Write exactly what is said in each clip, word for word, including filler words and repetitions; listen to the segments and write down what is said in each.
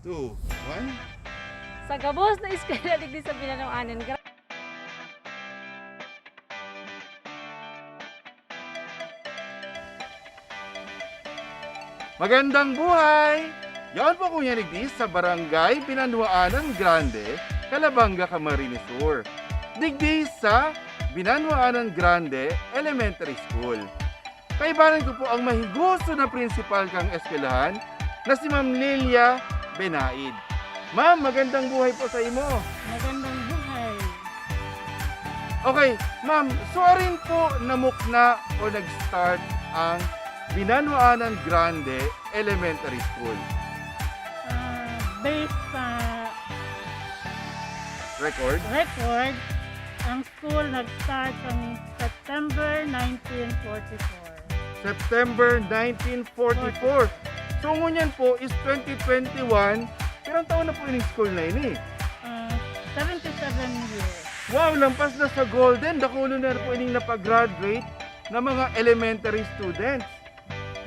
Two, one. Sa gabos na eskwela digdi sa Binanuanan, gra- Magandang buhay! Yaon po ko yan digdi sa Barangay Binanuanan Grande, Calabanga, Camarines Sur. Digdi sa Binanuanan Grande Elementary School. Kaibanan ko po ang mahigoso na prinsipal kang eskwelahan na si Ma'am Lilia Benaid. Ma'am, magandang buhay po sa imo. Magandang buhay. Okay, ma'am, so arin po namukna o nag-start ang Binanuanan Grande Elementary School? Ah, based sa Record? record, ang school nag-start sa September nineteen forty-four. September nineteen forty-four. So, ngunyan po is twenty twenty-one. Pirang taon na po ining school na ini? Ah, seventy-seven years. Wow, lampas na sa golden. Dakulo na po ining napagraduate na mga elementary students.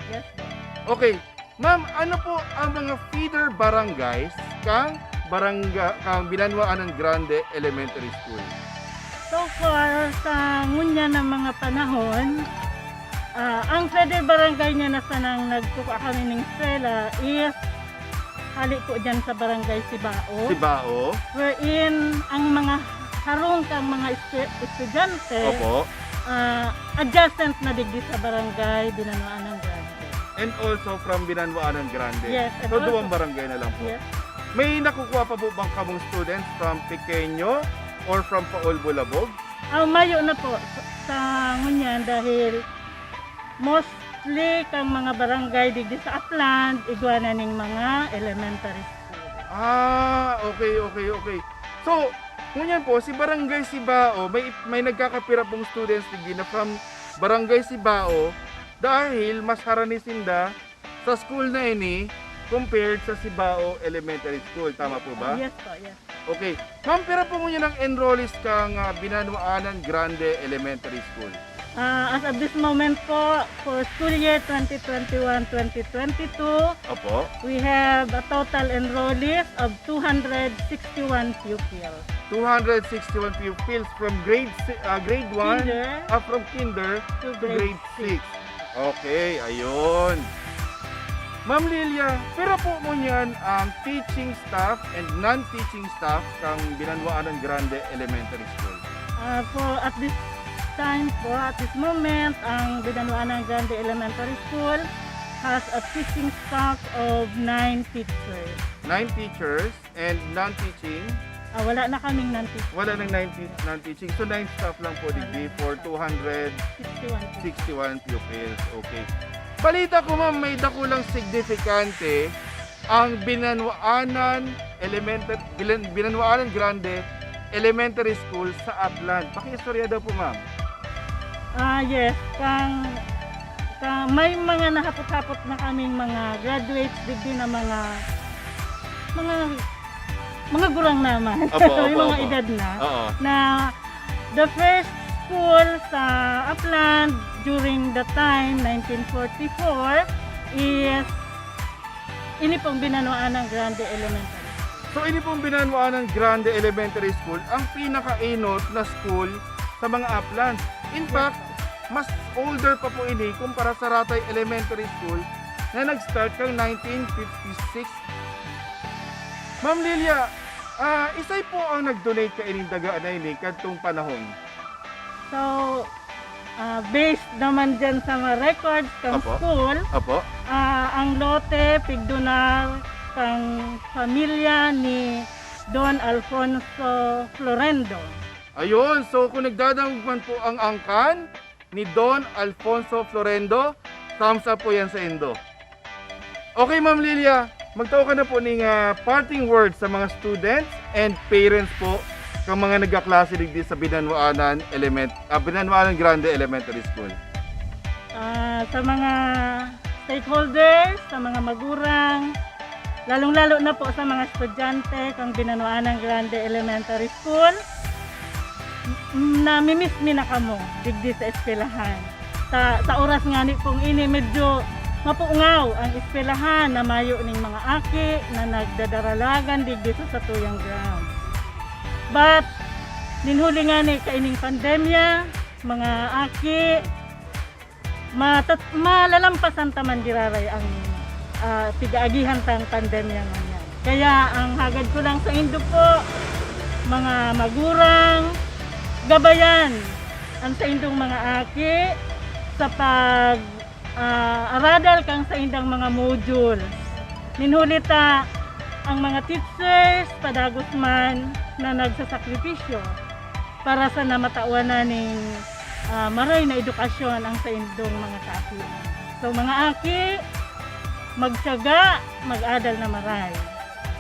Yes po. Okay, ma'am, ano po ang mga feeder barangays kang barangay kang Binanuanan Grande Elementary School? So far, sa ngunyan na mga panahon, ah, ang feeder barangay niya na sanang nagkukua kami ning eskwela is hali po dyan sa barangay Sibao, Sibao? Wherein ang mga harong kang mga estu- estudyante, Opo. ah, adjacent na digdi sa barangay Binanuanan Grande. And also from Binanuanan Grande. Yes, and So, also- duwang barangay na lang po. Yes. May nakukuha pa po bang kamong students from Pequeño or from Paul Bulabog? Ah, mayo na po sa, sa ngunyan dahil mostly kang mga barangay digdi sa Upland, igwa na ning mga elementary school. Ah, okay, okay, okay. So, ngunyan po, si Barangay Sibao, may, may nagkakapira pong students digdi na from Barangay Sibao dahil mas harani sinda sa school na ini compared sa Sibao Elementary School. Tama po ba? Yes po, yes. Okay. Ma'am, pira po ngunyan ang enrollees kang ah, Binanuanan Grande Elementary School? Ah, as of this moment po, for school year twenty twenty-one twenty twenty-two, Opo. we have a total enrollees of two hundred sixty-one pupils. two hundred sixty-one pupils from grade si- ah, grade one, Kinder ah, from kinder to to grade six. Okay, ayun. Ma'am Lilia, pira po ngunyan ang teaching staff and non-teaching staff kang Binanuanan Grande Elementary School? Ah, for at this time po, at this moment, ang Binanuanan Grande Elementary School has a teaching staff of nine teachers. Nine teachers and non-teaching? Ah, wala na kaming non-teachers. Wala nang nine, non-teaching. So, nine staff lang po digdi for two hundred sixty-one teachers. sixty-one pupils. Okay. Balita ko, ma'am, may dakulang signifikante ang Binanuanan Elementary, Bilan- Binanuanan Grande Elementary School sa Upland. Pakiistorya daw po, ma'am. Ah, yes. Kang, kang may mga nahapot-hapot na kaming mga graduates digdi na mga mga mga gurang naman. Opo, May opo, mga opo. Edad na Oo. na the first school sa Upland during the time nineteen forty-four is ini pong Binanuanan Grande Elementary. So, ini pong Binanuanan Grande Elementary School ang pinakainot na school sa mga Uplands. In fact, mas older pa po ini kumpara sa Ratay Elementary School na nag-start kang nineteen fifty-six. Ma'am Lilia, ah, isay po ang nag-donate kaining daga na ini kadtong panahon? So, ah, based naman dyan sa mga records ng Apo. School, Apo? ah, ang lote pigdonar kang pamilya ni Don Alfonso Florendo. Ayun, so kung nagdadangog man po ang angkan ni Don Alfonso Florendo, thumbs up po yan sa indo. Okay, Ma'am Lilia, magtao ka na po ning ah, parting words sa mga students and parents po kang mga nagkaklase digdi sa Binanwaanan Element, ah, Binanwaanan Grande Elementary School. Ah, sa mga stakeholders, sa mga magurang, lalong-lalo na po sa mga estudyante kang Binanwaanan Grande Elementary School, m- namimiss mi na kamo digdi sa eskwelahan. Sa, sa oras nga ni pong ini, medyo Mapungaw ang eskwelahan na mayo ning mga aki na nagdadaralagan digdi sa satuyang grounds. But, nin huli ngani kaining pandemya, mga aki, matat-, malalampasan ta man giraray ang, ah, pig-aagihan tang pandemya ngunyan. Kaya ang hagad ko lang saindo po, mga magurang, gabayan ang saindong mga aki sa pag, ah, aradal kan saindang mga modules. Nin huli ta, ang mga teachers, padagos man na nagsasakripisyo para sana matawan na ning, ah, maray na edukasyon ang saindong mga kaakian. So, mga aki, magtiyaga, mag-adal na maray.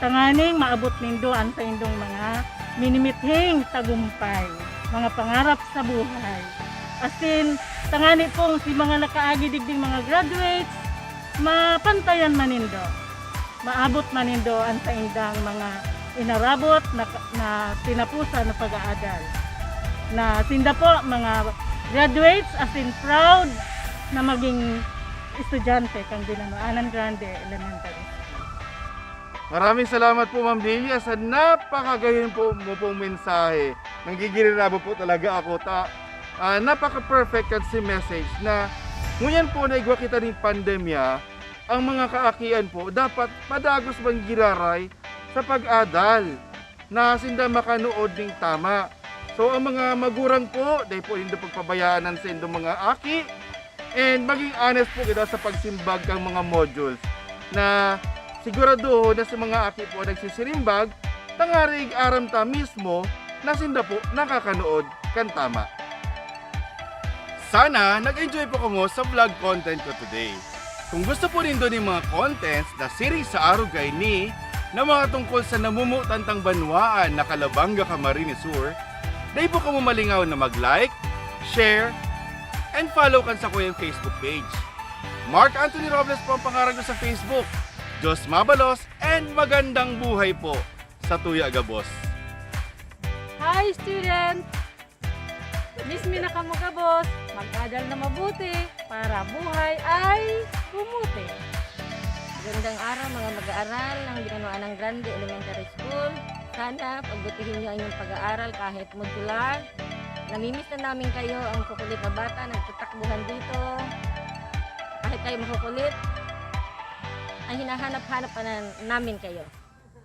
Tanganing maabot nindo an saindong mga minimithing tagumpay, mga pangarap sa buhay. Asin, tangani pong si mga nakaagi digding mga graduates, mapantayan man nindo. Maabot man nindo an saindang mga inarabot na, na tinapusan na pag-aadal. Na sinda po, mga graduates, asin proud na maging estudyante kan Binanoanan Grande Elementary School. Maraming salamat po, Ma'am Lily, sa napakagayon po mo pong mensahe. Nanggigirirabo po talaga ako. Ta, ah, napaka-perfect kan si message na ngunyan po na igwa kita ning pandemya, ang mga kaakian po dapat padagos man giraray sa pag-adal na sinda makanuod ning tama. So, ang mga magurang po, dai po nindo pagpabayaan an saindong mga aki. And maging honest po kita sa pagsimbag kang mga modules na siguraduhon na si mga aki po nagsisirimbag, tangarig aram ta mismo na sinda po nakakanuod kan tama. Sana nag-enjoy po kamo sa vlog content ko today. Kung gusto po nindo nin mga contents na siring sa arog kaini na mga tungkol sa namumutan tang banwaan na Calabanga, Camarines Sur, dai po kamo malingaw na mag-like, share, and follow kan sakuyang Facebook page. Mark Anthony Robles po ang pangaran ko sa Facebook. Diyos mabalos and magandang buhay po sa tuya gabos. Hi, student! Miss mi na kamo gabos, mag-adal na mabuti para buhay ay bumuti. Magandang araw, mga mag-aaral ng Binanoanan Grande Elementary School. Sana pagbutihin niyo ang inyong pag-aaral kahit modular. Namimiss na namin kayo, ang kukulit na bata, nagtatakbuhan dito. Kahit kayo makukulit, ay hinahanap-hanap pa na namin kayo.